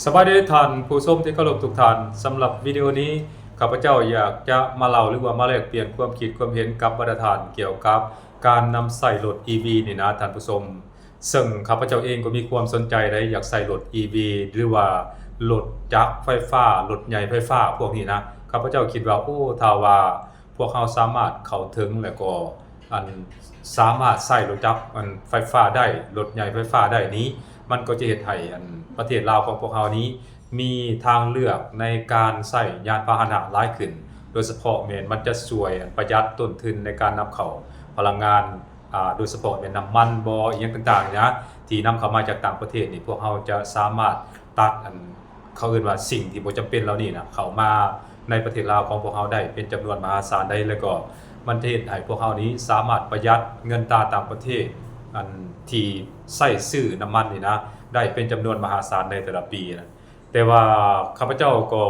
ສະບາຍດີທ່ານຜູ້ຊົມທີ່ເຄົາລົບທຸກທ່ານ. ສຳລັບວິດີໂອນີ້ ຂ້າພະເຈົ້າຢາກຈະມາເລົ່າ ຫຼືວ່າມາແລກປ່ຽນຄວາມຄິດຄວາມເຫັນກັບບັນດາທ່ານ ກ່ຽວກັບການນຳໃຊ້ລົດ E V ນີ້ນະທ່ານຜູ້ຊົມ. ເຊິ່ງຂ້າພະເຈົ້າເອງກໍມີຄວາມສົນໃຈໃດ໋ ຢາກໃຊ້ລົດ E V ຫຼືວ່າລົດຈັກໄຟຟ້າ, ລົດໃຫຍ່ໄຟຟ້າພວກນີ້ນະ. ຂ້າພະເຈົ້າຄິດວ່າ ໂອ້ ຖ້າວ່າພວກເຮົາສາມາດເຂົ້າເຖິງ ແລ້ວກໍ ອັນ ສາມາດໃຊ້ລົດຈັກ ອັນ ໄຟຟ້າໄດ້, ລົດໃຫຍ່ໄຟຟ້າໄດ້ນີ້ ມັນກໍຈະເຮັດໃຫ້ ອັນ ປະເທດລາວຂອງພວກເຮົານີ້ ມີທາງເລືອກໃນການໃຊ້ຍານພາຫະນະຫຼາຍຂຶ້ນ, ໂດຍສະເພາະແມ່ນມັນຈະຊ່ວຍ ອັນ ປະຢັດຕົ້ນທຶນໃນການນຳເຂົ້າພະລັງງານ ອາ ໂດຍສະເພາະແມ່ນນ້ຳມັນບໍ ອີ່ຫຍັງຕ່າງໆນີ້ນະ ທີ່ນຳເຂົ້າມາຈາກຕ່າງປະເທດນີ້ ພວກເຮົາຈະສາມາດຕັດ ອັນ ເຂົາເອີ້ນວ່າສິ່ງທີ່ບໍ່ຈຳເປັນເຫຼົ່ານີ້ນະ ເຂົ້າມາໃນປະເທດລາວຂອງພວກເຮົາໄດ້ເປັນຈຳນວນມະຫາສານໄດ໋ ແລ້ວກໍມັນຈະເຮັດໃຫ້ພວກເຮົານີ້ສາມາດປະຢັດເງິນຕາຕ່າງປະເທດ ອັນ ທີ່ໃຊ້ຊື້ນ້ຳມັນນີ້ນະ ໄດ້ເປັນຈຳນວນມະຫາສານໃນແຕ່ລະປີນະ. ແຕ່ວ່າຂ້າພະເຈົ້າກໍ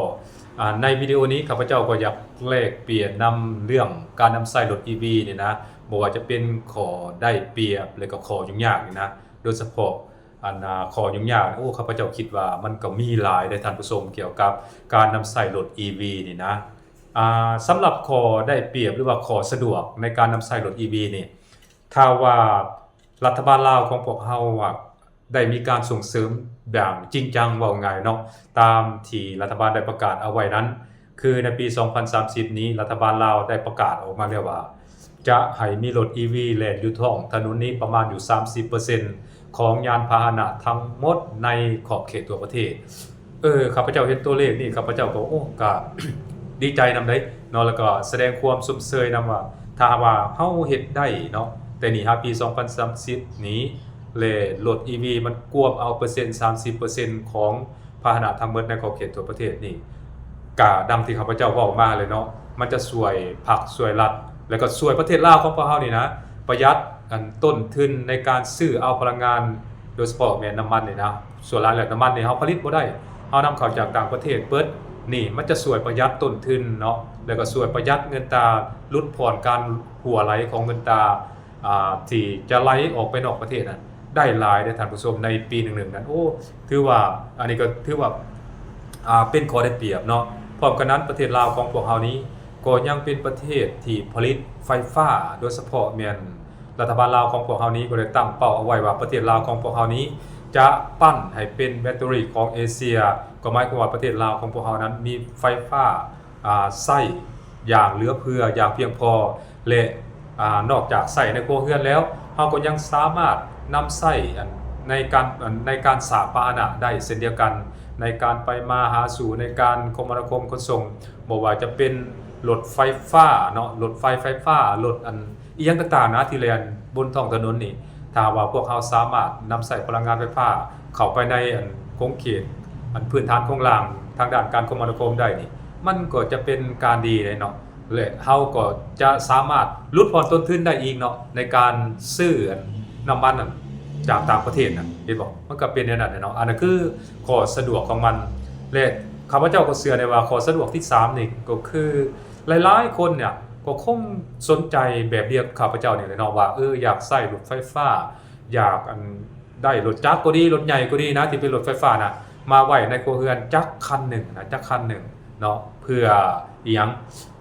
ອາ ໃນວິດີໂອນີ້ ຂ້າພະເຈົ້າກໍຢາກແລກປ່ຽນນຳເລື່ອງການນຳໃຊ້ລົດ E V ນີ້ນະ, ບໍ່ວ່າຈະເປັນຂໍ້ໄດ້ປຽບ ແລະກໍຂໍ້ຫຍຸ້ງຍາກນີ້ນະ, ໂດຍສະເພາະ ອັນ ອາ ຂໍ້ຫຍຸ້ງຍາກ ໂອ້ ຂ້າພະເຈົ້າຄິດວ່າມັນກໍມີຫຼາຍເດ້ທ່ານຜູ້ຊົມ ກ່ຽວກັບການນຳໃຊ້ລົດ E V ນີ້ນະ. ອາ ສຳລັບຂໍ້ໄດ້ປຽບ ຫຼືວ່າຂໍ້ສະດວກໃນການນຳໃຊ້ລົດ E V ນີ້ ຖ້າວ່າລັດຖະບານລາວຂອງພວກເຮົາ ອາ ໄດ້ມີການສົ່ງເສີມຢ່າງຈິງຈັງ ເວົ້າງ່າຍເນາະ ຕາມທີ່ລັດຖະບານໄດ້ປະກາດເອົາໄວ້ນັ້ນ ຄືໃນປີສອງພັນສາມສິບນີ້ ລັດຖະບານລາວໄດ້ປະກາດອອກມາແລ້ວວ່າ ຈະໃຫ້ມີລົດ E V ແລ່ນຢູ່ທ້ອງຖະໜົນນີ້ປະມານຢູ່ສາມສິບເປີເຊັນຂອງຍານພາຫະນະທັງໝົດໃນຂອບເຂດທົ່ວປະເທດ. ເອີ ຂ້າພະເຈົ້າເຫັນຕົວເລກນີ້ ຂ້າພະເຈົ້າກໍ ໂອ້ ກະດີໃຈນຳເດ້ເນາະ ແລ້ວກໍສະແດງຄວາມຊົມເຊີຍນຳວ່າ ຖ້າຫາກວ່າເຮົາເຮັດໄດ້ເນາະ ແຕ່ນີ້ຫາປີສອງພັນສາມສິບນີ້ ແລະລົດ E V ມັນກວມເອົາເປີເຊັນ ສາມສິບເປີເຊັນຂອງ ພາຫະນະທັງໝົດໃນຂອບເຂດທົ່ວປະເທດນີ້ ກະດັ່ງທີ່ຂ້າພະເຈົ້າເວົ້າມາແຫຼະເນາະ ມັນຈະຊ່ວຍພັກຊ່ວຍລັດ ແລ້ວກໍຊ່ວຍປະເທດລາວຂອງພວກເຮົານີ້ນະ ປະຢັດ ອັນ ຕົ້ນທຶນໃນການຊື້ເອົາພະລັງງານ ໂດຍສະເພາະແມ່ນນ້ຳມັນນີ້ນະ. ສ່ວນຫຼາຍແລ້ວນ້ຳມັນນີ້ເຮົາຜະລິດບໍ່ໄດ້ ເຮົານຳເຂົ້າຈາກຕ່າງປະເທດເບິດ. ນີ້ມັນຈະຊ່ວຍປະຢັດຕົ້ນທຶນເນາະ ແລ້ວກໍຊ່ວຍປະຢັດເງິນຕາ ຫຼຸດຜ່ອນການຮົ່ວໄຫຼຂອງເງິນຕາ ອ່າ ທີ່ຈະໄຫຼອອກໄປນອກປະເທດນັ້ນ ໄດ້ຫຼາຍເດ້ທ່ານຜູ້ຊົມ ໃນປີໜຶ່ງໆນັ້ນ. ໂອ້ ຖືວ່າ ອັນນີ້ກໍຖືວ່າ ອ່າ ເປັນຂໍ້ໄດ້ປຽບເນາະ. ພ້ອມກັນນັ້ນ ປະເທດລາວຂອງພວກເຮົານີ້ ກໍຍັງເປັນປະເທດທີ່ຜະລິດໄຟຟ້າ ໂດຍສະເພາະແມ່ນລັດຖະບານລາວຂອງພວກເຮົານີ້ ກໍໄດ້ຕັ້ງເປົ້າເອົາໄວ້ວ່າ ປະເທດລາວຂອງພວກເຮົານີ້ ຈະປັ້ນໃຫ້ເປັນແບັດເຕີຣີຂອງເອເຊຍ ກໍໝາຍຄວາມວ່າປະເທດລາວຂອງພວກເຮົານັ້ນ ມີໄຟຟ້າ ອ່າ ໃຊ້ຢ່າງເຫຼືອເພື່ອ ຢ່າງພຽງພໍ ແລະ ອ່າ ນອກຈາກໃຊ້ໃນຄົວເຮືອນແລ້ວ ເຮົາກໍຍັງສາມາດນຳໃຊ້ ອັນ ໃນການ ອັນ ໃນການສາທາລະນະໄດ້ເຊັ່ນດຽວກັນ ໃນການໄປມາຫາສູ່ ໃນການຄົມມະນາຄົມຂົນສົ່ງ ບໍ່ວ່າຈະເປັນລົດໄຟຟ້າເນາະ ລົດໄຟໄຟຟ້າ ລົດ ອັນ ອີ່ຫຍັງຕ່າງໆນະ ທີ່ແລ່ນບົນທ້ອງຖະໜົນນີ້ ຖ້າຫາກວ່າພວກເຮົາສາມາດນຳໃຊ້ພະລັງງານໄຟຟ້າເຂົ້າໄປໃນ ອັນ ຂົງເຂດ ອັນ ພື້ນຖານໂຄງລ່າງທາງດ້ານການຄົມມະນາຄົມໄດ້ນີ້ ມັນກໍຈະເປັນການດີເດ້ເນາະ ແລະ ເຮົາກໍຈະສາມາດຫຼຸດຜ່ອນຕົ້ນທຶນໄດ້ອີກເນາະ ໃນການຊື້ ອັນ ນ້ຳມັນນັ້ນຈາກຕ່າງປະເທດນັ້ນ ເຫັນບໍ່? ມັນກໍເປັນແນວນັ້ນແຫຼະເນາະ. ອັນນັ້ນຄືຂໍ້ສະດວກຂອງມັນ ແລະ ຂ້າພະເຈົ້າກໍເຊື່ອໄດ້ວ່າຂໍ້ສະດວກທີສາມນີ້ ກໍຄືຫຼາຍໆຄົນເນຍ ກໍຄົງສົນໃຈແບບດຽວກັບຂ້າພະເຈົ້ານີ້ແຫຼະເນາະ ວ່າ ເອີ ຢາກໃຊ້ລົດໄຟຟ້າ ຢາກ ອັນ ໄດ້ລົດຈັກກໍດີ ລົດໃຫຍ່ກໍດີນະ ທີ່ເປັນລົດໄຟຟ້ານະ ມາໄວ້ໃນຄົວເຮືອນຈັກຄັນໜຶ່ງນະ ຈັກຄັນໜຶ່ງເນາະ ເພື່ອອີ່ຫຍັງ?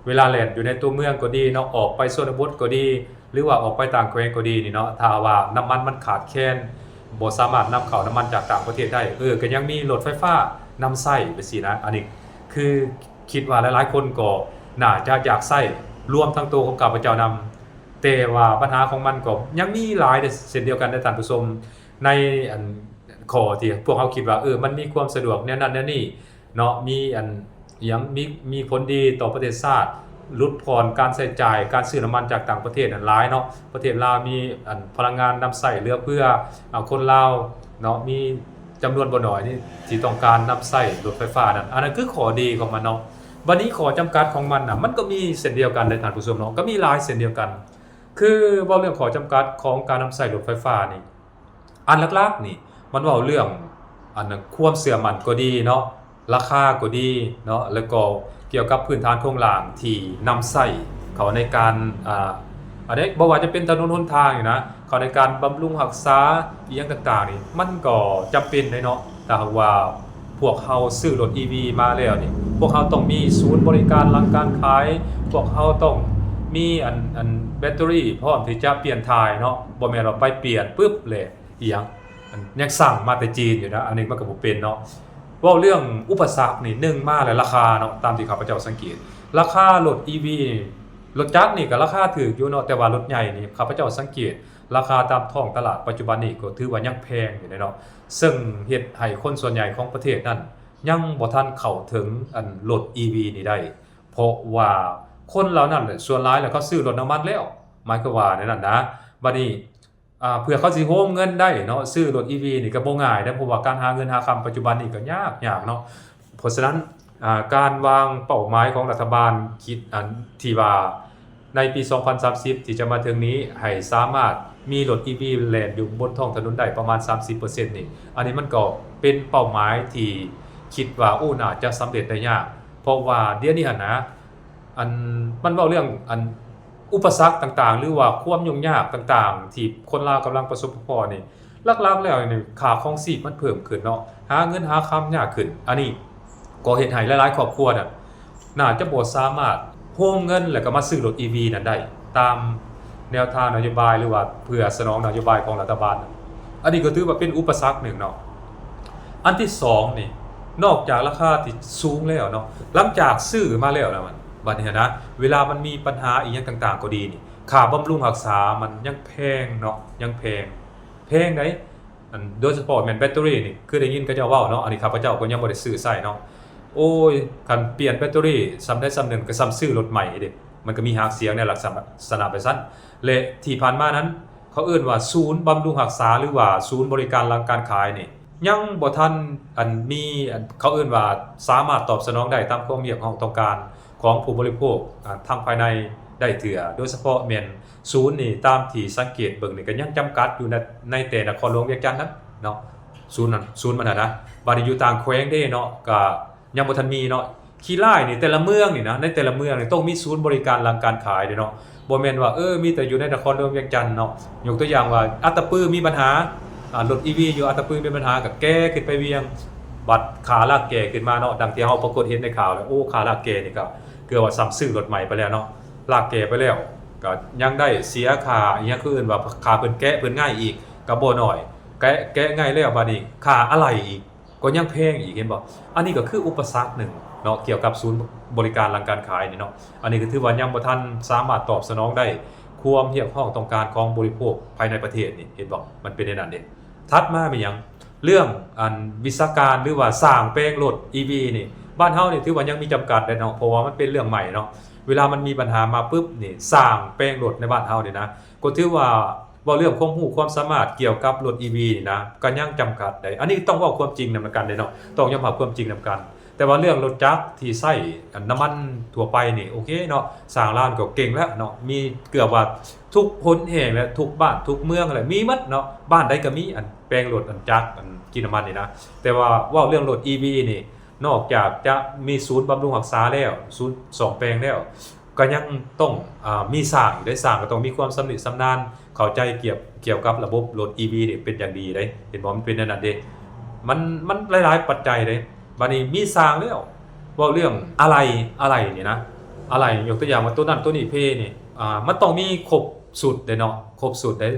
ເວລາແລ່ນຢູ່ໃນຕົວເມືອງກໍດີເນາະ ອອກໄປຊົນນະບົດກໍດີ ຫຼືວ່າອອກໄປຕ່າງແຂວງກໍດີນີ້ເນາະ ຖ້າວ່ານ້ຳມັນມັນຂາດແຄນ ບໍ່ສາມາດນຳເຂົ້ານ້ຳມັນຈາກຕ່າງປະເທດໄດ້ ເອີ ກໍຍັງມີລົດໄຟຟ້ານຳໃຊ້ໄປຊີ້ນະ. ອັນນີ້ຄືຄິດວ່າຫຼາຍໆຄົນກໍໜ້າຈະຢາກໃຊ້ ລວມທັງໂຕຂອງຂ້າພະເຈົ້ານຳ ແຕ່ວ່າບັນຫາຂອງມັນກໍຍັງມີຫຼາຍເດ້ ເຊັ່ນດຽວກັນເດ້ທ່ານຜູ້ຊົມ ໃນ ອັນ ຂໍ້ທີ່ພວກເຮົາຄິດວ່າ ເອີ ມັນມີຄວາມສະດວກແນວນັ້ນແນວນີ້ເນາະ ມີ ອັນ ອີ່ຫຍັງ ມີ ມີຜົນດີຕໍ່ປະເທດຊາດ ຫຼຸດຜ່ອນການໃຊ້ຈ່າຍການຊື້ນ້ຳມັນຈາກຕ່າງປະເທດນັ້ນຫຼາຍເນາະ. ປະເທດລາວມີ ອັນ ພະລັງງານນຳໃຊ້ເຫຼືອເພື່ອ ອາ ຄົນລາວເນາະ ມີຈຳນວນບໍ່ໜ້ອຍນີ້ທີ່ຕ້ອງການນຳໃຊ້ລົດໄຟຟ້ານັ້ນ ອັນນັ້ນຄືຂໍ້ດີຂອງມັນເນາະ. ບັດນີ້ຂໍ້ຈຳກັດຂອງມັນນະ ມັນກໍມີເຊັ່ນດຽວກັນເດ້ທ່ານຜູ້ຊົມເນາະ ກໍມີຫຼາຍເຊັ່ນດຽວກັນ. ຄືເວົ້າເລື່ອງຂໍ້ຈຳກັດຂອງການນຳໃຊ້ລົດໄຟຟ້ານີ້ ອັນຫຼັກໆນີ້ ມັນເວົ້າເລື່ອງ ອັນ ຄວາມເຊື່ອໝັ້ນກໍດີເນາະ ລາຄາກໍດີເນາະ ແລ້ວກໍກ່ຽວກັບພື້ນຖານໂຄງລ່າງທີ່ນຳໃຊ້ເຂົ້າໃນການ ອາ ອັນໃດ ບໍ່ວ່າຈະເປັນຖະໜົນຫົນທາງນີ້ນະ ເຂົ້າໃນການບຳລຸງຮັກສາ ອີ່ຫຍັງຕ່າງໆນີ້ ມັນກໍຈຳເປັນເດ້ເນາະ. ຖ້າຫາກວ່າ ພວກເຮົາຊື້ລົດອີວີມາແລ້ວນີ້ ພວກເຮົາຕ້ອງມີສູນບໍລິການຫຼັງການຂາຍ, ພວກເຮົາຕ້ອງມີອັນ ອັນແບັດເຕີຣີພ້ອມທີ່ຈະປ່ຽນຖ່າຍເນາະ, ບໍ່ແມ່ນວ່າໄປປ່ຽນປຶບແລ້ວ ອີຫຍັງ ອັນຍັງສັ່ງມາແຕ່ຈີນຢູ່ນະ, ອັນນີ້ມັນກໍບໍ່ເປັນເນາະ. ເວົ້າເລື່ອງອຸປະສັກນີ້ ໜຶ່ງມາແລ້ວ ລາຄາເນາະ, ຕາມທີ່ຂ້າພະເຈົ້າສັງເກດ ລາຄາລົດອີວີ ລົດຈັກນີ້ກໍລາຄາຖືກຢູ່ເນາະ, ແຕ່ວ່າລົດໃຫຍ່ນີ້ ຂ້າພະເຈົ້າສັງເກດ ລາຄາຕາມທ້ອງຕະຫຼາດປັດຈຸບັນນີ້ກໍຖືວ່າຍັງແພງຢູ່ເດເນາະ, ເຊິ່ງເຮັດໃຫ້ຄົນສ່ວນໃຫຍ່ຂອງປະເທດນັ້ນ ຍັງບໍ່ທັນເຂົ້າເຖິງອັນລົດອີວີນີ້ໄດ້, ເພາະວ່າຄົນເຫຼົ່ານັ້ນແຫຼະ ສ່ວນຫຼາຍແລ້ວເຂົາຊື້ລົດນ້ຳມັນແລ້ວ, ໝາຍຄວາມວ່າແນວນັ້ນນະ. ບັດນີ້ ອ່າ ເພື່ອເຂົາຊິໂຮມເງິນໄດ້ເນາະ, ຊື້ລົດອີວີນີ້ກໍບໍ່ງ່າຍເດ້, ເພາະວ່າການຫາເງິນຫາຄຳປັດຈຸບັນນີ້ກໍຍາກ ຍາກເນາະ. ເພາະສະນັ້ນ ອ່າ ການວາງເປົ້າໝາຍຂອງລັດຖະບານຄິດອັນທີ່ວ່າໃນປີສອງພັນສາມສິບທີ່ຈະມາເຖິງນີ້ ໃຫ້ສາມາດມີລົດອີວີແລ່ນຢູ່ບົນທ້ອງຖະໜົນໄດ້ປະມານສາມສິບເປີເຊັນນີ້, ອັນນີ້ມັນກໍເປັນເປົ້າໝາຍທີ່ຄິດວ່າ ໂອ້ ໜ້າຈະສຳເລັດໄດ້ຍາກ, ເພາະວ່າດຽວນີ້ຫັ້ນນະ ອັນ ມັນເວົ້າເລື່ອງອັນອຸປະສັກຕ່າງໆ ຫຼືວ່າຄວາມຫຍຸ້ງຍາກຕ່າງໆ ທີ່ຄົນລາວກຳລັງປະສົບປະພໍ້ນີ້ ຫຼັກໆແລ້ວນີ້ ຄ່າຄອງຊີບມັນເພີ່ມຂຶ້ນເນາະ, ຫາເງິນຫາຄຳຍາກຂຶ້ນ. ອັນນີ້ກໍເຮັດໃຫ້ຫຼາຍໆຄອບຄົວນັ້ນ ໜ້າຈະບໍ່ສາມາດໂຮມເງິນ ແລ້ວກໍມາຊື້ລົດອີວີນັ້ນໄດ້ ຕາມແນວທາງນະໂຍບາຍ ຫຼືວ່າເພື່ອສະໜອງນະໂຍບາຍຂອງລັດຖະບານ. ອັນນີ້ກໍຖືວ່າເປັນອຸປະສັກໜຶ່ງເນາະ. ອັນທີສອງນີ້ ນອກຈາກລາຄາທີ່ສູງແລ້ວເນາະ, ຫຼັງຈາກຊື້ມາແລ້ວນະ ມັນ ບັດນີ້ນະ ເວລາມັນມີບັນຫາອີ່ຫຍັງຕ່າງໆກໍດີນີ້ ຄ່າບຳລຸງຮັກສາມັນຍັງແພງເນາະ, ຍັງແພງ ແພງໃດ໋. ອັນ ໂດຍສະເພາະແມ່ນແບັດເຕີຣີນີ້ ຄືໄດ້ຍິນເຂົາເຈົ້າເວົ້າເນາະ, ອັນນີ້ຂ້າພະເຈົ້າກໍຍັງບໍ່ໄດ້ຊື້ໃຊ້ເນາະ. ໂອ້ຍ ຄັນປ່ຽນແບັດເຕີຣີສ່ຳໃດສ່ຳໜຶ່ງ ກໍສ່ຳຊື້ລົດໃໝ່ເດ້, ມັນກໍມີຫາກສຽງໃນລັກສະນະແບບຊັ້ນ. ແລະ ທີ່ຜ່ານມານັ້ນ ເຂົາເອີ້ນວ່າສູນບຳລຸງຮັກສາ ຫຼືວ່າສູນບໍລິການຫຼັງການຂາຍນີ້ ຍັງບໍ່ທັນອັນມີ ອັນ ເຂົາເອີ້ນວ່າສາມາດຕອບສະໜອງໄດ້ຕາມຄວາມຮຽກຮ້ອງຕ້ອງການຂອງຜູ້ບໍລິໂພກ ອາ ທາງພາຍໃນໄດ້ເທື່ອ, ໂດຍສະເພາະແມ່ນສູນນີ້ ຕາມທີ່ສັງເກດເບິ່ງນີ້ ກໍຍັງຈຳກັດຢູ່ໃນ ໃນແຕ່ນະຄອນຫຼວງວຽງຈັນນັ້ນເນາະ, ສູນນັ້ນ ສູນມັນຫັ້ນນະ. ບາດນີ້ຢູ່ຕ່າງແຂວງເດ້ເນາະ ກໍຍັງບໍ່ທັນມີເນາະ. ຂີ້ລ້າຍນີ້ ແຕ່ລະເມືອງນີ້ນະ ໃນແຕ່ລະເມືອງນີ້ຕ້ອງມີສູນບໍລິການຫຼັງການຂາຍເດ້ເນາະ, ບໍ່ແມ່ນວ່າ ເອີ ມີແຕ່ຢູ່ໃນນະຄອນຫຼວງວຽງຈັນເນາະ. ຍົກຕົວຢ່າງວ່າ ອັດຕະປືມີບັນຫາ ອາ ລົດອີວີຢູ່ອັດຕະປືມີບັນຫາ ກໍແກ່ຂຶ້ນໄປວຽງ, ບັດຄ່າລາກແກ່ຂຶ້ນມາເນາະ, ດັ່ງທີ່ເຮົາປາກົດເຫັນໃນຂ່າວແລ້ວ ໂອ້ ຄ່າລາກແກ່ນີ້ກໍເກືອບວ່າສ່ຳຊື້ລົດໃໝ່ໄປແລ້ວເນາະ, ລາກແກ່ໄປແລ້ວ ກໍຍັງໄດ້ເສຍຄ່າອີ່ຫຍັງ ຄືເອີ້ນວ່າຄ່າເພິ່ນແກະເພິ່ນໄງ່ອີກ ກໍບໍ່ໜ້ອຍ, ແກະ ແກະໄງ່ແລ້ວ ບາດນີ້ຄ່າອາໄຫຼ່ອີກ ກໍຍັງແພງອີກ ເຫັນບໍ່? ອັນນີ້ກໍຄືອຸປະສັກໜຶ່ງເນາະ ກ່ຽວກັບສູນບໍລິການຫຼັງການຂາຍນີ້ເນາະ. ອັນນີ້ກໍຖືວ່າຍັງບໍ່ທັນສາມາດຕອບສະໜອງໄດ້ຄວາມຮຽກຮ້ອງຕ້ອງການຂອງບໍລິໂພກພາຍໃນປະເທດນີ້ ເຫັນບໍ່? ມັນເປັນແນວນັ້ນເດ້. ຖັດມາແມ່ນຫຍັງ? ເລື່ອງອັນວິຊາການ ຫຼືວ່າສ້າງແປງລົດອີວີນີ້ ບ້ານເຮົານີ້ຖືວ່າຍັງມີຈຳກັດເດ້ເນາະ, ເພາະວ່າມັນເປັນເລື່ອງໃໝ່ເນາະ. ເວລາມັນມີບັນຫາມາປຶບນີ້ ສ້າງແປງລົດໃນບ້ານເຮົານີ້ນະ ກໍຖືວ່າ ເວົ້າເລື່ອງຄວາມຮູ້ຄວາມສາມາດກ່ຽວກັບລົດອີວີນີ້ນະ ກໍຍັງຈຳກັດໄດ໋. ອັນນີ້ຕ້ອງເວົ້າຄວາມຈິງນຳກັນເດ້ເນາະ, ຕ້ອງຍອມຮັບຄວາມຈິງນຳກັນ. ແຕ່ວ່າເລື່ອງລົດຈັກທີ່ໃຊ້ອັນນ້ຳມັນທົ່ວໄປນີ້ ໂອເຄເນາະ, ຊ່າງລາວກໍເກັ່ງແລ້ວເນາະ, ມີເກືອບວ່າທຸກຫົນແຫ່ງແຫຼະ, ທຸກບ້ານທຸກເມືອງແຫຼະ ມີໝົດເນາະ, ບ້ານໃດກໍມີອັນແປງລົດ ອັນຈັກ ອັນກິນນ້ຳມັນນີ້ນະ. ແຕ່ວ່າເວົ້າເລື່ອງລົດອີວີນີ້ ນອກຈາກຈະມີສູນບຳລຸງຮັກສາແລ້ວ, ສູນສ້ອມແປງແລ້ວ, ກໍຍັງຕ້ອງ ອາ ມີຊ່າງອີກເດ້. ຊ່າງກໍຕ້ອງມີຄວາມຊຳນິຊຳນານ, ເຂົ້າໃຈກ່ຽວ ກ່ຽວກັບລະບົບລົດອີວີນີ້ເປັນຢ່າງດີເດ້. ເຫັນບໍ່? ມັນເປັນແນວນັ້ນເດ້. ມັນ ມັນຫຼາຍໆປັດໄຈເດ້. ບາດນີ້ມີຊ່າງແລ້ວ, ເວົ້າເລື່ອງອາໄຫຼ່, ອາໄຫຼ່ນີ້ນະ, ອາໄຫຼ່ ຍົກຕົວຢ່າງວ່າໂຕນັ້ນໂຕນີ້ ເພນີ້, ອາ ມັນຕ້ອງມີຄົບຊຸດເດ້ເນາະ, ຄົບຊຸດເດ້.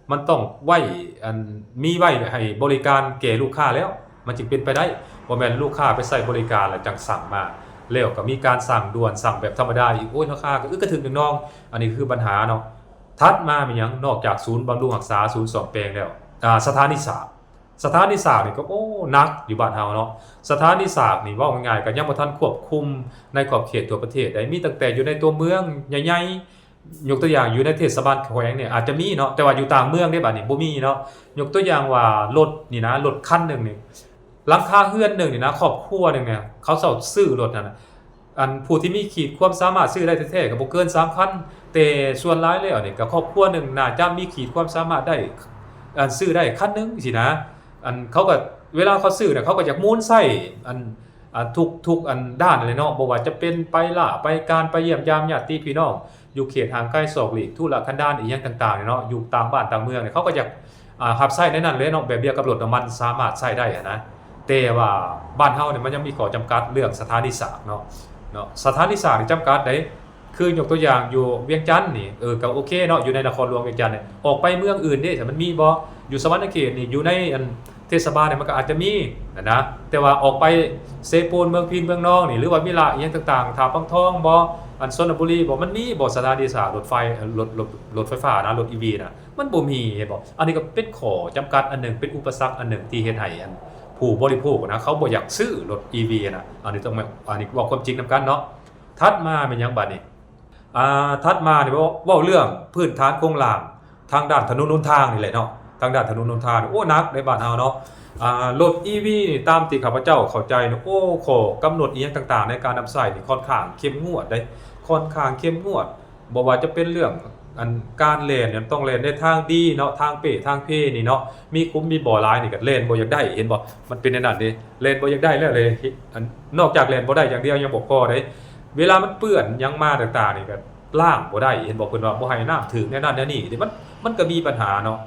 ມັນຕ້ອງໄວ້ ອັນ ມີໄວ້ໃຫ້ບໍລິການແກ່ລູກຄ້າແລ້ວ ມັນຈຶ່ງເປັນໄປໄດ້. ບໍ່ແມ່ນລູກຄ້າໄປໃຊ້ບໍລິການແລ້ວຈັ່ງສັ່ງມາ, ແລ້ວກໍມີການສັ່ງດ່ວນ, ສັ່ງແບບທຳມະດາອີກ, ໂອ້ຍ ລາຄາກໍອຶກກະທຶກໜຶ່ງນ້ອງ. ອັນນີ້ຄືບັນຫາເນາະ. ຖັດມາແມ່ນຫຍັງ? ນອກຈາກສູນບຳລຸງຮັກສາ, ສູນສ້ອມແປງແລ້ວ, ອາ ສະຖານີສາກ, ສະຖານີສາກນີ້ກໍ ໂອ້ ໜັກຢູ່ບ້ານເຮົາເນາະ. ສະຖານີສາກນີ້ ເວົ້າງ່າຍໆ ກໍຍັງບໍ່ທັນຄວບຄຸມໃນຂອບເຂດທົ່ວປະເທດໄດ໋. ມີຕັ້ງແຕ່ຢູ່ໃນຕົວເມືອງໃຫຍ່ໆ, ຍົກຕົວຢ່າງຢູ່ໃນເທດສະບານແຂວງນີ້ອາດຈະມີເນາະ, ແຕ່ວ່າຢູ່ຕ່າງເມືອງເດ້ ບາດນີ້ບໍ່ມີເນາະ. ຍົກຕົວຢ່າງວ່າລົດນີ້ນະ, ລົດຄັນໜຶ່ງນີ້ ຫຼັງຄາເຮືອນໜຶ່ງນີ້ນະ, ຄອບຄົວໜຶ່ງນີ້ ເຂົາເຈົ້າຊື້ລົດຫັ້ນນະ, ອັນຜູ້ທີ່ມີຂີດຄວາມສາມາດຊື້ໄດ້ແທ້ໆ ກໍບໍ່ເກີນສາມຄັນ, ແຕ່ສ່ວນຫຼາຍແລ້ວນີ້ ກໍຄອບຄົວໜຶ່ງໜ້າຈະມີຂີດຄວາມສາມາດໄດ້ ອັນ ຊື້ໄດ້ຄັນໜຶ່ງຊີ້ນະ. ອັນ ເຂົາກໍ ເວລາເຂົາຊື້ນະ ເຂົາກໍຢາກໝູນໃຊ້ ອັນ ອັນ ທຸກ ທຸກອັນດ້ານຫັ້ນແຫຼະເນາະ, ບໍ່ວ່າຈະເປັນໄປລາໄປການ ໄປຢ້ຽມຢາມຍາດຕິພີ່ນ້ອງ ຢູ່ເຂດຫ່າງໄກສອກຫຼີກ ທຸລະກັນດານອີ່ຫຍັງຕ່າງໆນີ້ເນາະ, ຢູ່ຕ່າງບ້ານຕ່າງເມືອງນີ້ ເຂົາກໍຢາກ ອາ ຮັບໃຊ້ໃນນັ້ນແຫຼະເນາະ, ແບບດຽວກັບລົດນ້ຳມັນສາມາດໃຊ້ໄດ້ຫັ້ນນະ. ແຕ່ວ່າບ້ານເຮົານີ້ມັນຍັງມີຂໍ້ຈຳກັດເລື່ອງສະຖານີສາກເນາະ ເນາະ ສະຖານີສາກນີ້ຈຳກັດເດ້. ຄືຍົກຕົວຢ່າງຢູ່ວຽງຈັນນີ້ ເອີ ກໍໂອເຄເນາະ ຢູ່ໃນນະຄອນຫຼວງວຽງຈັນນີ້ ອອກໄປເມືອງອື່ນເດ້ ມັນມີບໍ່? ຢູ່ສະຫວັນນະເຂດນີ້ ຢູ່ໃນອັນເທດສະບານນີ້ ມັນກໍອາດຈະມີຫັ້ນນະ ແຕ່ວ່າອອກໄປເຊໂປນ ເມືອງພີນ ເມືອງນອງນີ້ ຫຼືວ່າວິລະອີ່ຫຍັງຕ່າງໆ ທ່າປາງທອງບໍ ອັນຊົນນະບູລີບໍ ມັນມີບໍ່ສະຖານີສາກລົດໄຟ ລົດ ລົດ ລົດໄຟຟ້ານະ ລົດອີວີນະ? ມັນບໍ່ມີ ເຫັນບໍ່? ອັນນີ້ກໍເປັນຂໍ້ຈຳກັດອັນໜຶ່ງ ເປັນອຸປະສັກອັນໜຶ່ງທີ່ເຮັດໃຫ້ອັນຜູ້ບໍລິໂພກນະ ເຂົາບໍ່ຢາກຊື້ລົດອີວີນະ. ອັນນີ້ຕ້ອງ ອັນນີ້ເວົ້າຄວາມຈິງນຳກັນເນາະ. ຖັດມາແມ່ນຫຍັງບາດນີ້? ອ່າ ຖັດມານີ້ເວົ້າ ເວົ້າເລື່ອງພື້ນຖານໂຄງລ່າງທາງດ້ານຖະໜົນຫົນທາງນີ້ແຫຼະເນາະ ທາງດ້ານຖະໜົນຫົນທາງ ໂອ້ ໜັກໃນບ້ານເຮົາເນາະ. ອ່າ ລົດອີວີນີ້ ຕາມທີ່ຂ້າພະເຈົ້າເຂົ້າໃຈເນາະ ໂອ້ ຂໍ້ກຳນົດອີ່ຫຍັງຕ່າງໆ ໃນການນຳໃຊ້ນີ້ ຂ້ອນຂ້າງເຂັ້ມງວດເດ້ ຂ້ອນຂ້າງເຂັ້ມງວດ. ບໍ່ວ່າຈະເປັນເລື່ອງອັນການແລ່ນ ຕ້ອງແລ່ນໃນທາງດີເນາະ ທາງເປ້ທາງເພນີ້ເນາະ ມີຂຸມມີບໍ່ຫຼາຍນີ້ກໍແລ່ນບໍ່ຢາກໄດ້ ເຫັນບໍ່? ມັນເປັນແນວນັ້ນເດ້ ແລ່ນບໍ່ຢາກໄດ້ແລ້ວເລີຍ. ອັນ ນອກຈາກແລ່ນບໍ່ໄດ້ຢ່າງດຽວຍັງບໍ່ພໍເດ້ ເວລາມັນເປື້ອນຫຍັງມາຕ່າງໆນີ້ກໍລ້າງບໍ່ໄດ້ ເຫັນບໍ່? ເພິ່ນວ່າບໍ່ໃຫ້ນ້ຳຖືກແນວນັ້ນແນວນີ້ເດ້ ມັນ ມັນກໍມີບັນຫາເນາະ.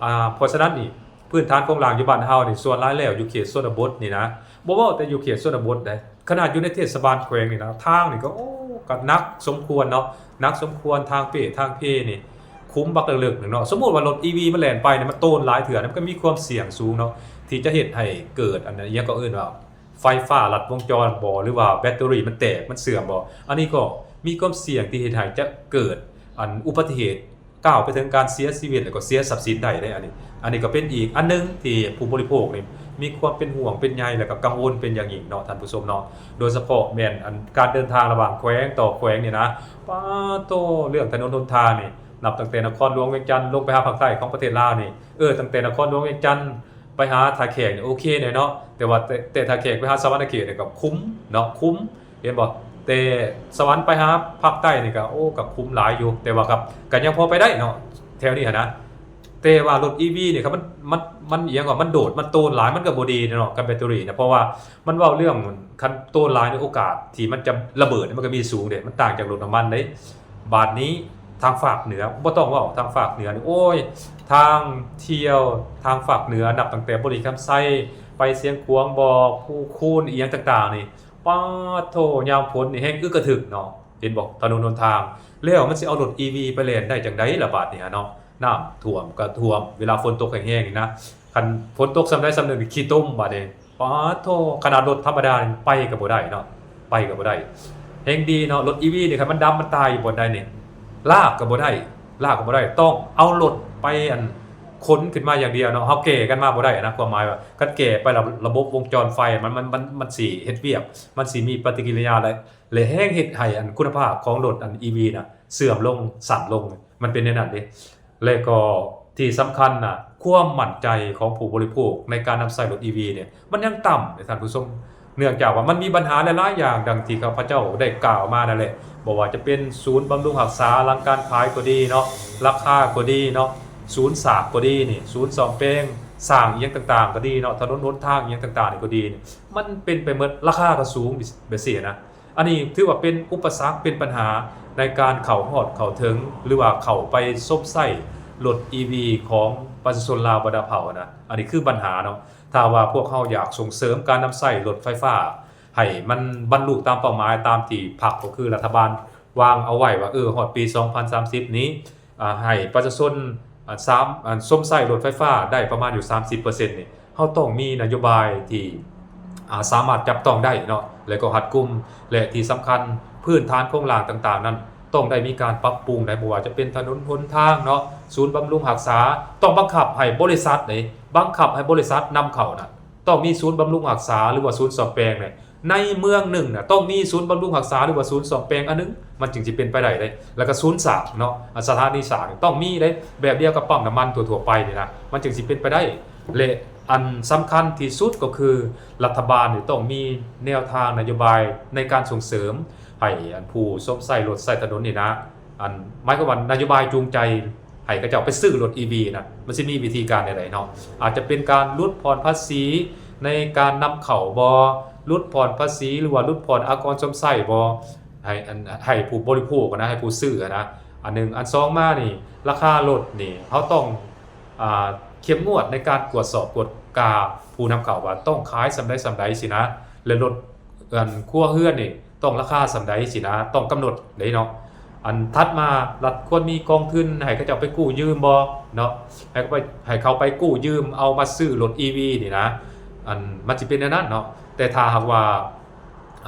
ອ່າ ເພາະສະນັ້ນນີ້ ພື້ນຖານໂຄງລ່າງຢູ່ບ້ານເຮົານີ້ ສ່ວນຫຼາຍແລ້ວຢູ່ເຂດຊົນນະບົດນີ້ນະ ບໍ່ເວົ້າແຕ່ຢູ່ເຂດຊົນນະບົດໃດ ຂະໜາດຢູ່ໃນເທດສະບານແຂວງນີ້ນະ ທາງນີ້ກໍ ໂອ້ ກໍໜັກສົມຄວນເນາະ ໜັກສົມຄວນ ທາງເປ້ທາງເພນີ້ ຂຸມບັກເລິກໆໜຶ່ງເນາະ. ສົມມຸດວ່າລົດອີວີມັນແລ່ນໄປນີ້ ມັນໂຕນຫຼາຍເທື່ອ ມັນກໍມີຄວາມສ່ຽງສູງເນາະ ທີ່ຈະເຮັດໃຫ້ເກີດອັນ ອີ່ຫຍັງກໍເອີ້ນວ່າ ໄຟຟ້າລັດວົງຈອນບໍ ຫຼືວ່າແບັດເຕີຣີມັນແຕກ ມັນເສື່ອມບໍ ອັນນີ້ກໍມີຄວາມສ່ຽງທີ່ເຮັດໃຫ້ຈະເກີດອັນອຸບັດຕິເຫດ ກ້າວໄປເຖິງການເສຍຊີວິດ ແລ້ວກໍເສຍຊັບສິນໄດ້ເດ້. ອັນນີ້ ອັນນີ້ກໍເປັນອີກອັນໜຶ່ງທີ່ຜູ້ບໍລິໂພກນີ້ມີຄວາມເປັນຫ່ວງເປັນໃຍ ແລ້ວກໍກັງວົນເປັນຢ່າງຍິ່ງເນາະ ທ່ານຜູ້ຊົມເນາະ. ໂດຍສະເພາະແມ່ນອັນການເດີນທາງລະຫວ່າງແຂວງຕໍ່ແຂວງນີ້ນະ ປາໂຕ ເລື່ອງຖະໜົນຫົນທາງນີ້ ນັບຕັ້ງແຕ່ນະຄອນຫຼວງວຽງຈັນລົງໄປຫາພາກໃຕ້ຂອງປະເທດລາວນີ້ ເອີ ຕັ້ງແຕ່ນະຄອນຫຼວງວຽງຈັນໄປຫາທ່າແຂກນີ້ໂອເຄແດ່ເນາະ ແຕ່ວ່າແຕ່ ແຕ່ທ່າແຂກໄປຫາສະຫວັນນະເຂດນີ້ກໍຂຸມເນາະ ຂຸມ ເຫັນບໍ່? ແຕ່ສະຫວັນໄປຫາພາກໃຕ້ນີ້ກໍ ໂອ້ ກໍຂຸມຫຼາຍຢູ່ ແຕ່ວ່າກໍ ກໍຍັງພໍໄປໄດ້ເນາະ ແຖວນີ້ຫັ້ນນະ. ແຕ່ວ່າລົດອີວີນີ້ ຄັນມັນ ມັນ ມັນອີ່ຫຍັງກໍ ມັນໂດດ ມັນໂຕນຫຼາຍ ມັນກໍບໍ່ດີເນາະ ກັບແບັດເຕີຣີນະ ເພາະວ່າມັນເວົ້າເລື່ອງ ຄັນໂຕນຫຼາຍໃນໂອກາດທີ່ມັນຈະລະເບີດ ມັນກໍມີສູງເດ້ ມັນຕ່າງຈາກລົດນ້ຳມັນເດ້. ບາດນີ້ທາງພາກເໜືອ ບໍ່ຕ້ອງເວົ້າ ທາງພາກເໜືອນີ້ ໂອ້ຍ ທາງທ່ຽວທາງພາກເໜືອ ນັບຕັ້ງແຕ່ບໍລິຄຳໄຊ ໄປຊຽງຂວາງບໍ ພູຄູນ ອີ່ຫຍັງຕ່າງໆນີ້ ປາໂທ້ ຍາມຝົນນີ້ແຮ່ງອຶກກະທຶກເນາະ ເຫັນບໍ່? ຖະໜົນຫົນທາງ ແລ້ວມັນຊິເອົາລົດອີວີໄປແລ່ນໄດ້ຈັ່ງໃດລະບາດນີ້ຫັ້ນເນາະ? ນ້ຳຖ້ວມກໍຖ້ວມ ເວລາຝົນຕົກແຮງໆນີ້ນະ ຄັນຝົນຕົກສ່ຳໃດສ່ຳໜຶ່ງນີ້ ຂີ້ຕົມບາດນີ້ ປາໂທ້ ຂະໜາດລົດທຳມະດານີ້ໄປກໍບໍ່ໄດ້ເນາະ ໄປກໍບໍ່ໄດ້. ແຮ່ງດີເນາະ ລົດອີວີນີ້ ຄັນມັນດັບມັນຕາຍຢູ່ບ່ອນໃດນີ້ ລາກກໍບໍ່ໄດ້ ລາກກໍບໍ່ໄດ້ ຕ້ອງເອົາລົດໄປອັນ ຂົນຂຶ້ນມາຢ່າງດຽວເນາະ ເຮົາແກ່ກັນມາບໍ່ໄດ້ນະ ຄວາມໝາຍວ່າ ຄັນແກ່ໄປແລ້ວ ລະບົບວົງຈອນໄຟມັນ ມັນ ມັນ ມັນຊິເຮັດວຽກ ມັນຊິມີປະຕິກິລິຍາ ແລະ ແລະ ແຮ່ງເຮັດໃຫ້ອັນຄຸນນະພາບຂອງລົດອັນອີວີນະເສື່ອມລົງ ສັ້ນລົງ ມັນເປັນແນວນັ້ນເດ້. ແລະກໍທີ່ສຳຄັນນະ ຄວາມໝັ້ນໃຈຂອງຜູ້ບໍລິໂພກໃນການນຳໃຊ້ລົດອີວີນີ້ ມັນຍັງຕ່ຳເດ້ທ່ານຜູ້ຊົມ ເນື່ອງຈາກວ່າມັນມີບັນຫາຫຼາຍໆຢ່າງ ດັ່ງທີ່ຂ້າພະເຈົ້າໄດ້ກ່າວມານັ້ນແຫຼະ ບໍ່ວ່າຈະເປັນສູນບຳລຸງຮັກສາ ຫຼັງການຂາຍກໍດີເນາະ ລາຄາກໍດີເນາະ ສູນສາກກໍດີນີ້ ສູນສ້ອມແປງສ້າງອີ່ຫຍັງຕ່າງໆກໍດີເນາະ ຖະໜົນຫົນທາງອີ່ຫຍັງຕ່າງໆນີ້ກໍດີນີ້ ມັນເປັນໄປໝົດ ລາຄາກໍສູງ ແບບ ແບບຊີ້ນະ. ອັນນີ້ຖືວ່າເປັນອຸປະສັກ ເປັນບັນຫາໃນການເຂົ້າຮອດເຂົ້າເຖິງ ຫຼືວ່າເຂົ້າໄປຊົມໃຊ້ລົດອີວີຂອງປະຊາຊົນລາວບັນດາເຜົ່ານະ ອັນນີ້ຄືບັນຫາເນາະ. ຖ້າວ່າພວກເຮົາຢາກສົ່ງເສີມການນຳໃຊ້ລົດໄຟຟ້າໃຫ້ມັນບັນລຸຕາມເປົ້າໝາຍ ຕາມທີ່ພັກ ກໍຄືລັດຖະບານວາງເອົາໄວ້ວ່າ ເອີ ຮອດປີສອງພັນສາມສິບນີ້ ອ່າ ໃຫ້ປະຊາຊົນ ອ່າ ສາມ ອ່າ ຊົມໃຊ້ລົດໄຟຟ້າໄດ້ປະມານຢູ່ສາມສິບເປີເຊັນນີ້ ເຮົາຕ້ອງມີນະໂຍບາຍທີ່ ອ່າ ສາມາດຈັບຕ້ອງໄດ້ເນາະ ແລະກໍຮັດກຸມ ແລະທີ່ສຳຄັນພື້ນຖານໂຄງລ່າງຕ່າງໆນັ້ນ ຕ້ອງໄດ້ມີການປັບປຸງໄດ້ ບໍ່ວ່າຈະເປັນຖະໜົນຫົນທາງເນາະ ສູນບຳລຸງຮັກສາ ຕ້ອງບັງຄັບໃຫ້ບໍລິສັດເດ້ ບັງຄັບໃຫ້ບໍລິສັດນຳເຂົ້ານະ ຕ້ອງມີສູນບຳລຸງຮັກສາ ຫຼືວ່າສູນສ້ອມແປງເດ້ ໃນເມືອງໜຶ່ງນະ ຕ້ອງມີສູນບຳລຸງຮັກສາ ຫຼືວ່າສູນສ້ອມແປງອັນໜຶ່ງ ມັນຈຶ່ງຊິເປັນໄປໄດ້ເດ້. ແລ້ວກໍສູນສາກເນາະ ອາ ສະຖານີສາກນີ້ຕ້ອງມີເດ້ ແບບດຽວກັບປ້ຳນ້ຳມັນທົ່ວໆໄປນີ້ນະ ມັນຈຶ່ງຊິເປັນໄປໄດ້. ແລະ ອັນສຳຄັນທີ່ສຸດກໍຄືລັດຖະບານນີ້ຕ້ອງມີແນວທາງນະໂຍບາຍໃນການສົ່ງເສີມໃຫ້ອັນຜູ້ຊົມໃຊ້ລົດໃຊ້ຖະໜົນນີ້ນະ ອັນ ໝາຍຄວາມວ່ານະໂຍບາຍຈູງໃຈໃຫ້ເຂົາເຈົ້າໄປຊື້ລົດອີວີນະ ມັນຊິມີວິທີການແນວໃດເນາະ? ອາດຈະເປັນການຫຼຸດຜ່ອນພາສີໃນການນຳເຂົ້າບໍ ຫຼຸດຜ່ອນພາສີ ຫຼືວ່າຫຼຸດຜ່ອນອາກອນຊົມໃຊ້ບໍ ໃຫ້ ອັນ ໃຫ້ຜູ້ບໍລິໂພກນະ ໃຫ້ຜູ້ຊື້ນະ ອັນໜຶ່ງ. ອັນສອງມານີ້ ລາຄາລົດນີ້ ເຮົາຕ້ອງ ອ່າ ເຂັ້ມງວດໃນການກວດສອບກວດກາຜູ້ນຳເຂົ້າວ່າຕ້ອງຂາຍສ່ຳໃດສ່ຳໃດຊີ້ນະ ແລະລົດ ອັນ ຄົວເຮືອນນີ້ຕ້ອງລາຄາສ່ຳໃດຊີ້ນະ ຕ້ອງກຳນົດເດ້ເນາະ. ອັນຖັດມາ ລັດຄວນມີກອງທຶນໃຫ້ເຂົາເຈົ້າໄປກູ້ຢືມບໍ່ເນາະ ໃຫ້ເຂົາໄປ ໃຫ້ເຂົາໄປກູ້ຢືມເອົາມາຊື້ລົດອີວີນີ້ນະ ອັນມັນຊິເປັນແນວນັ້ນເນາະ. ແຕ່ຖ້າຫາກວ່າ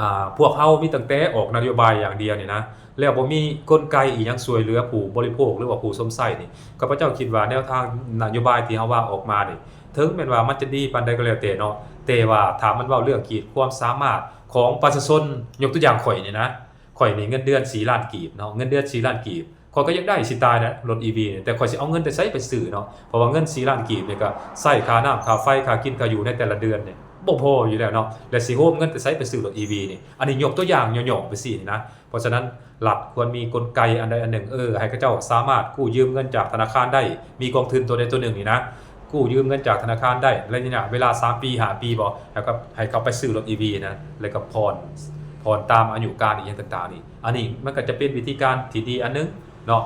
ອ່າ ພວກເຮົາມີຕັ້ງແຕ່ອອກນະໂຍບາຍຢ່າງດຽວນີ້ນະ ແລ້ວບໍ່ມີກົນໄກອີ່ຫຍັງຊ່ວຍເຫຼືອຜູ້ບໍລິໂພກ ຫຼືວ່າຜູ້ຊົມໃຊ້ນີ້ ຂ້າພະເຈົ້າຄິດວ່າແນວທາງນະໂຍບາຍທີ່ເຮົາວາງອອກມານີ້ ເຖິງແມ່ນວ່າມັນຈະດີປານໃດກໍແລ້ວແຕ່ເນາະ ແຕ່ວ່າຖ້າມັນເວົ້າເລື່ອງຂີດຄວາມສາມາດຂອງປະຊາຊົນ ຍົກຕົວຢ່າງຂ້ອຍນີ້ນະ ຂ້ອຍນີ້ເງິນເດືອນສີ່ລ້ານກີບເນາະ ເງິນເດືອນສີ່ລ້ານກີບ ຂ້ອຍກໍຢາກໄດ້ຊິຕາຍນະ ລົດອີວີນີ້ ແຕ່ຂ້ອຍຊິເອົາເງິນແຕ່ໃສໄປຊື້ເນາະ ເພາະວ່າເງິນສີ່ລ້ານກີບນີ້ກໍໃຊ້ຄ່ານ້ຳຄ່າໄຟ ຄ່າກິນຄ່າຢູ່ໃນແຕ່ລະເດືອນນີ້ບໍ່ພໍຢູ່ແລ້ວເນາະ ແລະຊິໂຮມເງິນແຕ່ໃສໄປຊື້ລົດອີວີນີ້. ອັນນີ້ຍົກຕົວຢ່າງຫຍໍ້ໆໄປຊີ້ນີ້ນະ. ເພາະສະນັ້ນ ລັດຄວນມີກົນໄກອັນໃດອັນໜຶ່ງ ເອີ ໃຫ້ເຂົາເຈົ້າສາມາດກູ້ຢືມເງິນຈາກທະນາຄານໄດ້ ມີກອງທຶນຕົວໃດຕົວໜຶ່ງນີ້ນະ ກູ້ຢືມເງິນຈາກທະນາຄານໄດ້ ໄລຍະເວລາສາມປີ ຫ້າປີບໍ ແລ້ວກໍໃຫ້ເຂົາໄປຊື້ລົດອີວີນະ ແລ້ວກໍຜ່ອນ ຜ່ອນຕາມອາຍຸການອີ່ຫຍັງຕ່າງໆນີ້. ອັນນີ້ມັນກໍຈະເປັນວິທີການທີ່ດີອັນໜຶ່ງເນາະ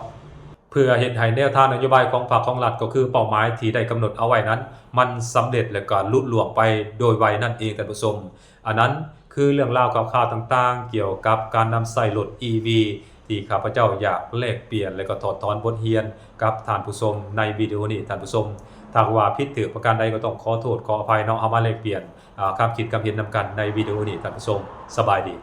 ເພື່ອເຮັດໃຫ້ແນວທາງນະໂຍບາຍຂອງພັກຂອງລັດ ກໍຄືເປົ້າໝາຍທີ່ໄດ້ກຳນົດເອົາໄວ້ນັ້ນ ມັນສຳເລັດ ແລະກໍລຸລ່ວງໄປໂດຍໄວນັ້ນເອງ ທ່ານຜູ້ຊົມ. ອັນນັ້ນຄືເລື່ອງລາວຂ່າວໆຕ່າງໆ ກ່ຽວກັບການນຳໃຊ້ລົດອີວີ ທີ່ຂ້າພະເຈົ້າຢາກແລກປ່ຽນ ແລະກໍຖອດຖອນບົດຮຽນກັບທ່ານຜູ້ຊົມໃນວິດີໂອນີ້. ທ່ານຜູ້ຊົມ ຖ້າຫາກວ່າຜິດຖືກປະການໃດ ກໍຕ້ອງຂໍໂທດຂໍອະໄພເນາະ. ເຮົາມາແລກປ່ຽນ ອາ ຄຳຄິດຄຳເຫັນນຳກັນໃນວິດີໂອນີ້ ທ່ານຜູ້ຊົມ. ສະບາຍດີ.